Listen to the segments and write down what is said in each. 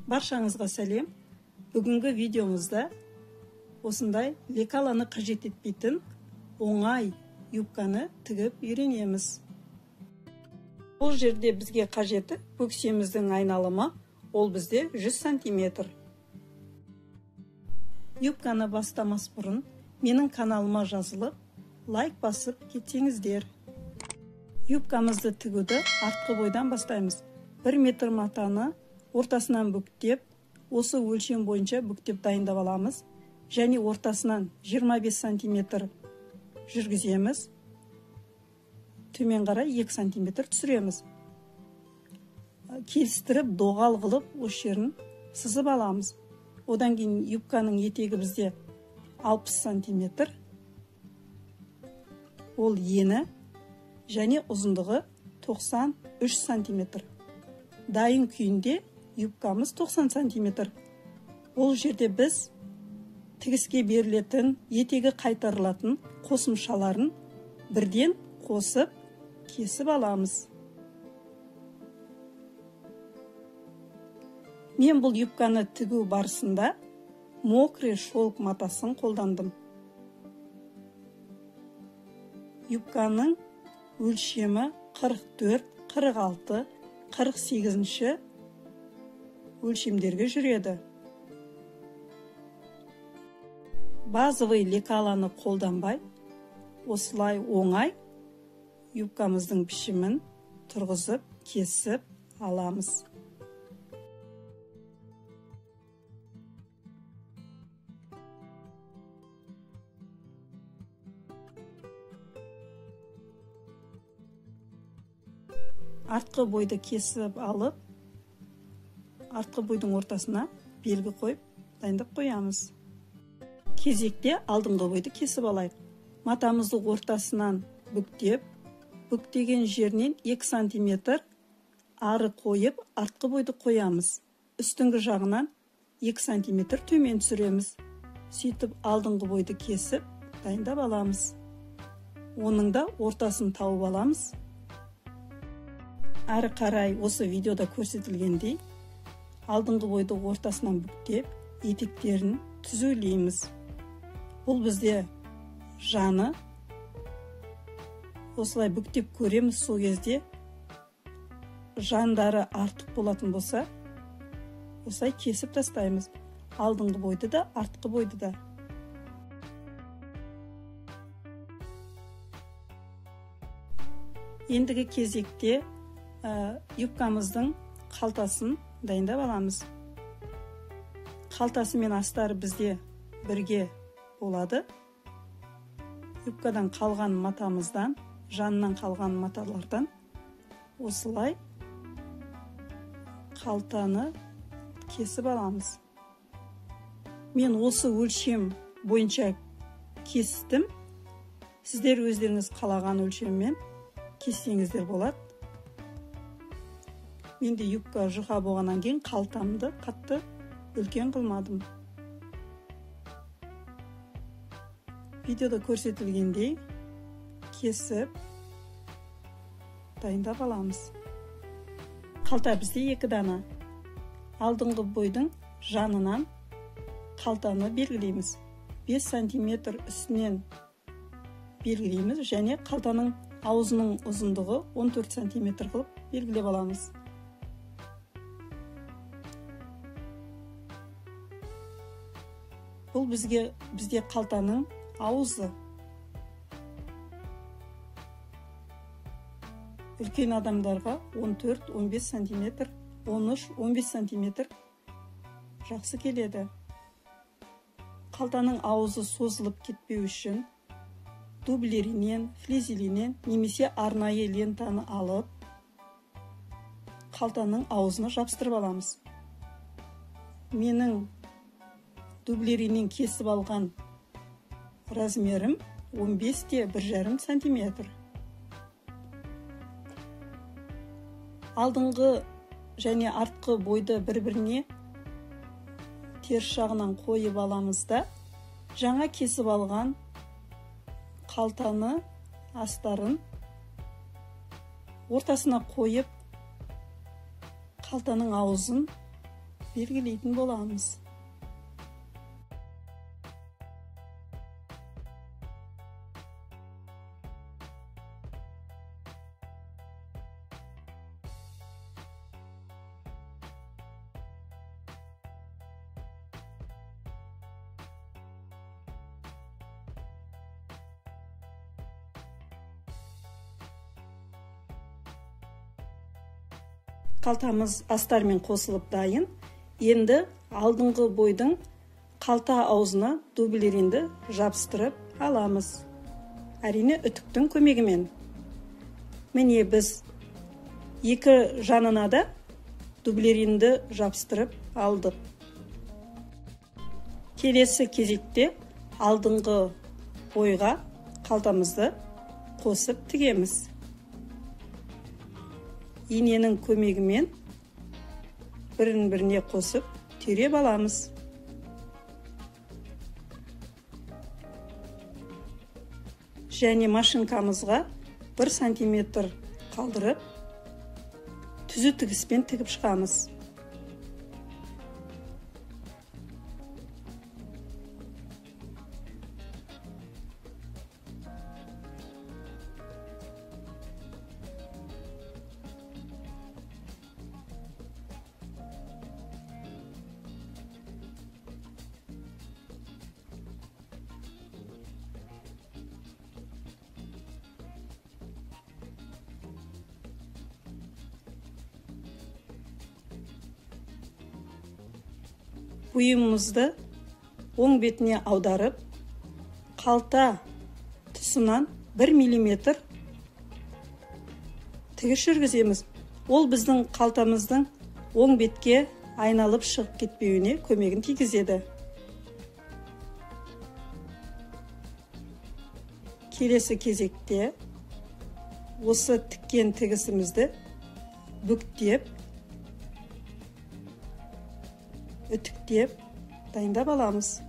Баршаңызға сәлем. Бүгінгі видеомызда осындай лекаланы қажет етпейтін оңай юбканы тігіп үйренеміз. Бұл жерде бізге қажеті бөксеміздің айналымы, ол бізде 100 сантиметр. Юбканы бастамас бұрын менің каналыма жазылып, лайк басып кетсеңіздер. Юбкамызды тігуді артқы бойдан бастаймыз. 1 метр матаны ортасынан бүктеп, осы өлшем бойынша бүктеп дайындап аламыз. Және ортасынан 25 сантиметр жүргіземіз. Төмен қарай 2 сантиметр түсіреміз. Келістіріп доғал қылып осы жерін сызып аламыз. Одан кейін юбканың етегі бізде 60 сантиметр. Ол ені және ұзындығы 93 сантиметр. Дайын күйінде юбкамыз 90 сантиметр. Ол жерде біз тігіске берілетін, етегі қайтарылатын қосымшаларын бірден қосып кесіп аламыз. Мен бұл юбканы тігу барысында мокрый шелк матасын қолдандым. Юбканың өлшемі 44, 46, 48-ші өлшемдерге жүреді. Базовый лекаланы қолданбай, осылай оңай юбкамыздың пішімін тұрғызып, кесіп аламыз. Артқы бойды кесіп алып, артқы бойдың ортасына белгі қойып дайындап қоямыз. Кезекте алдыңғы бойды кесіп алайық. Матамызды ортасынан бүктеп, бүктеген жерінен 2 сантиметр ары қойып, артқы бойды қоямыз. Үстіңгі жағынан 2 сантиметр төмен түсіреміз. Сөйтіп алдыңғы бойды кесіп дайындап аламыз. Оның да ортасын тауып аламыз. Әрі қарай осы видеода көрсетілгендей алдыңғы бойды ортасынан бүктеп, етектерін түзулейміз. Бұл бізде жаны. Осылай бүктеп көреміз, сол кезде жандары артық болатын болса, осылай кесіп тастаймыз. Алдыңғы бойды да, артқы бойды да. Ендігі кезекте юбкамыздың қалтасын дайындап аламыз. Қалтасы мен астары бізде бірге болады. Юбкадан қалған матамыздан, жанынан қалған маталардан осылай қалтаны кесіп аламыз. Мен осы өлшем бойынша кестім. Сіздер өздеріңіз қалаған өлшеммен кессеңіздер болады. Менде юбка жұқа болғаннан кейін қалтамды қатты үлкен қылмадым. Видеода көрсетілгендей кесіп дайындап аламыз. Қалта бізде 2 дана. Алдыңғы бойдың жанынан қалтаны белгілейміз. 5 сантиметр үстінен белгілейміз және қалтаның аузының ұзындығы 14 сантиметр қылып белгілеп аламыз. Бұл бізде қалтаның аузы. Үлкен адамдарға 14-15 сантиметр, 13-15 сантиметр жақсы келеді. Қалтаның аузы созылып кетпеу үшін дублеринен, флизелинен немесе арнайы лентаны алып, қалтаның аузына жабыстырып аламыз. Менің дублеринен кесіп алған размерім 15,5 сантиметр. Алдыңғы және артқы бойды бір-біріне теріс жағынан қойып аламыз да, жаңа кесіп алған қалтаны астарын ортасына қойып, қалтаның аузын белгілейтін боламыз. Қалтамыз астармен қосылып дайын. Енді алдыңғы бойдың қалта аузына дублеринді жабыстырып аламыз. Әрине үтіктің көмегімен. Міне біз екі жанына да дублеринді жабыстырып алдық. Келесі кезекте алдыңғы бойға қалтамызды қосып тігеміз. Иненің көмегімен бірін-біріне қосып түйреп аламыз. Және машинкамызға 1 сантиметр қалдырып, түзу тігіспен тігіп шығамыз. Бұйымымызды оң бетіне аударып, қалта тұсынан 1 миллиметр тігіс жүргіземіз. Ол біздің қалтамыздың оң бетке айналып шығып кетпеуіне көмегін тигізеді. Келесі кезекте осы тіккен тігісімізді бүктеп, үтіктеп дайындап аламыз.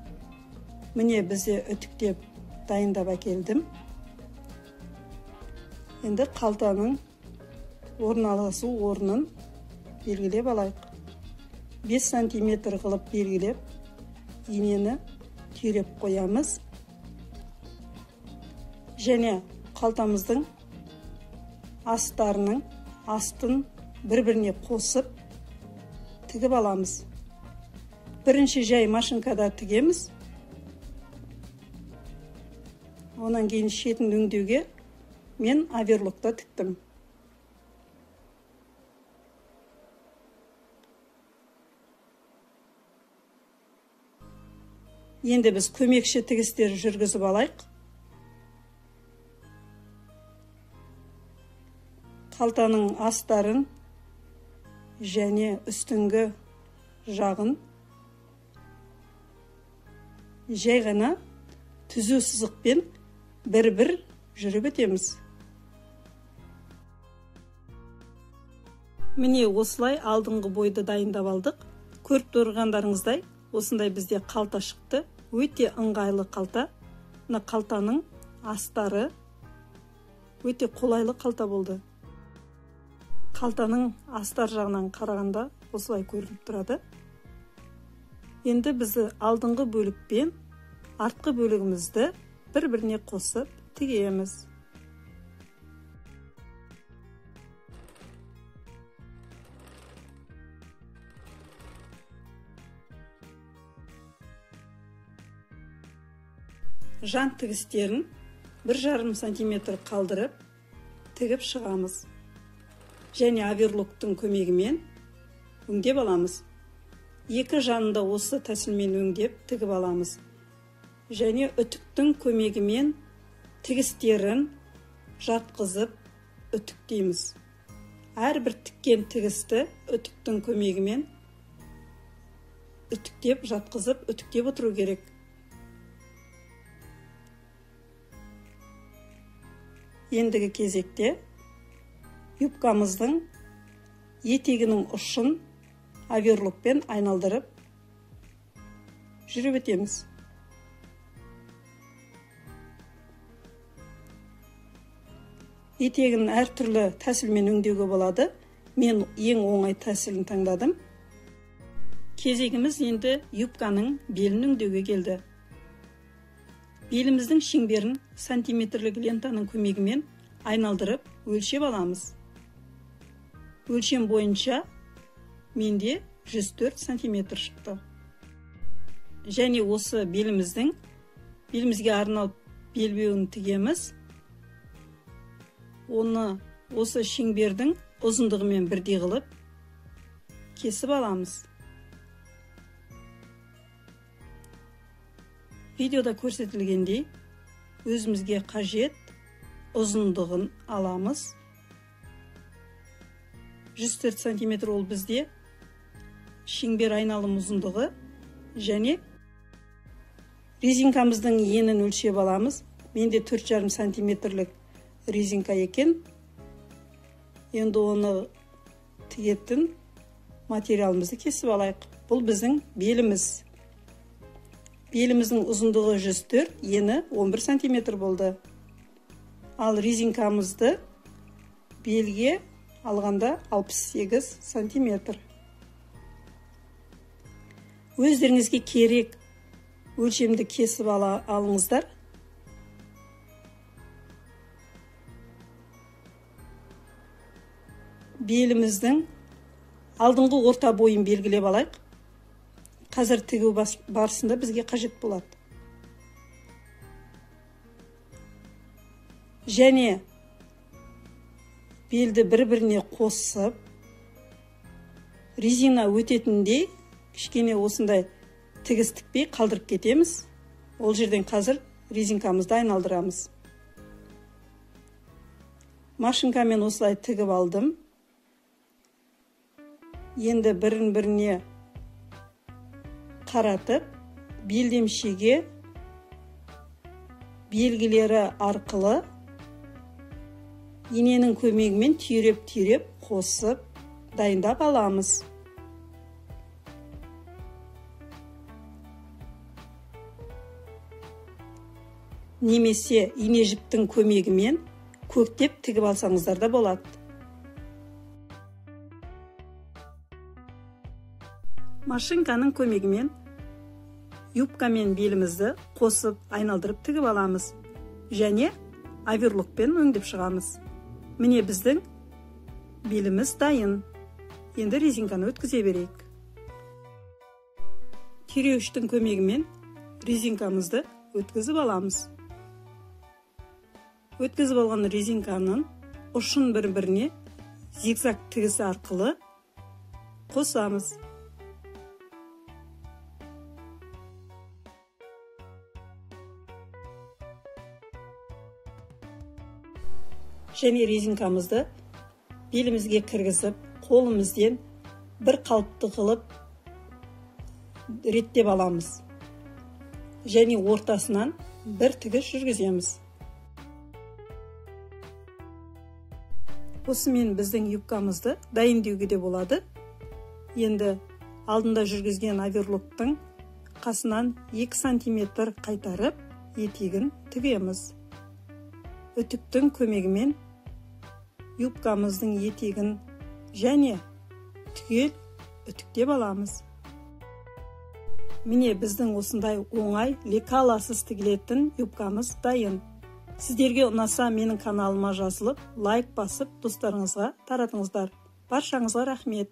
Міне бізде үтіктеп дайындап әкелдім. Енді қалтаның орналасу орнын белгілеп алайық. 5 сантиметр қылып белгілеп, инені түйреп қоямыз. Және қалтамыздың астарының астын бір-біріне қосып тігіп аламыз. Бірінші жай машинкада тігеміз. Онан кейін шетін өңдеуге мен оверлокта тіктім. Енді біз көмекші тігістер жүргізіп алайық. Қалтаның астарын және үстіңгі жағын жай ғана түзу сызықпен бір-бір жүріп өтеміз. Міне осылай алдыңғы бойды дайындап алдық. Көріп тұрғандарыңыздай, осындай бізде қалта шықты. Өте ыңғайлы қалта. Мына қалтаның астары өте қолайлы қалта болды. Қалтаның астар жағынан қарағанда осылай көрініп тұрады. Енді біз алдыңғы бөлікпен артқы бөлігімізді бір-біріне қосып тігеміз. Жан тігістерін 1,5 сантиметр қалдырып тігіп шығамыз. Және оверлоктың көмегімен өңдеп аламыз. Екі жанында осы тәсілмен өңдеп тігіп аламыз. Және үтіктің көмегімен тігістерін жатқызып үтіктейміз. Әрбір тіккен тігісті үтіктің көмегімен үтіктеп, жатқызып, үтіктеп отыру керек. Ендігі кезекте юбкамыздың етегінің ұшын оверлокпен айналдырып жүріп өтеміз. Етегін әртүрлі тәсілмен өңдеуге болады. Мен ең оңай тәсілін таңдадым. Кезегіміз енді юбканың белін өңдеуге келді. Беліміздің шеңберін сантиметрлік лентаның көмегімен айналдырып өлшеп аламыз. Өлшем бойынша менде 104 сантиметр шықты. Және осы белімізге арналып белбеуін тігеміз. Оны осы шеңбердің ұзындығымен бірдей қылып кесіп аламыз. Видеода көрсетілгендей өзімізге қажет ұзындығын аламыз. 104 сантиметр ол бізде шеңбер айналым ұзындығы. Және резинкамыздың енін өлшеп аламыз. Менде 4,5 сантиметрлік резинка екен. Енді оны тігетін материалымызды кесіп алайық. Бұл біздің беліміз. Беліміздің ұзындығы 104, ені 11 сантиметр болды. Ал резинкамызды белге алғанда 68 сантиметр. Өздеріңізге керек өлшемді кесіп алыңыздар. Беліміздің алдыңғы орта бойын белгілеп алайық. Қазір тігу барысында бізге қажет болады. Және белді бір-біріне қосып, резина өтетіндей кішкене осындай тігіс тікпей қалдырып кетеміз. Ол жерден қазір резинкамызды айналдырамыз. Машинкамен осылай тігіп алдым. Енді бірін-біріне қаратып, белдемшеге белгілері арқылы иненің көмегімен түйреп-түйреп қосып дайындап аламыз. Немесе ине жіптің көмегімен көктеп тігіп алсаңыздар да болады. Машинканың көмегімен юбка мен белімізді қосып айналдырып тігіп аламыз және оверлокпен өңдеп шығамыз. Міне біздің беліміз дайын. Енді резинканы өткізе берейік. Түйреуіштің көмегімен резинкамызды өткізіп аламыз. Өткізіп алған резинканың ұшын бір-біріне зигзаг тігісі арқылы қосамыз. Және резинкамызды белімізге кіргізіп, қолымыздан бір қалыпты қылып реттеп аламыз. Және ортасынан бір тігіс жүргіземіз. Осымен біздің юбкамызды дайын деуге де болады. Енді алдында жүргізген оверлоктың қасынан 2 сантиметр қайтарып етегін тігеміз. Үтіктің көмегімен юбкамыздың етегін және түгел үтіктеп аламыз. Міне біздің осындай оңай лекаласыз тігілетін юбкамыз дайын. Сіздерге ұнаса менің каналыма жазылып, лайк басып, достарыңызға таратыңыздар. Баршаңызға рахмет.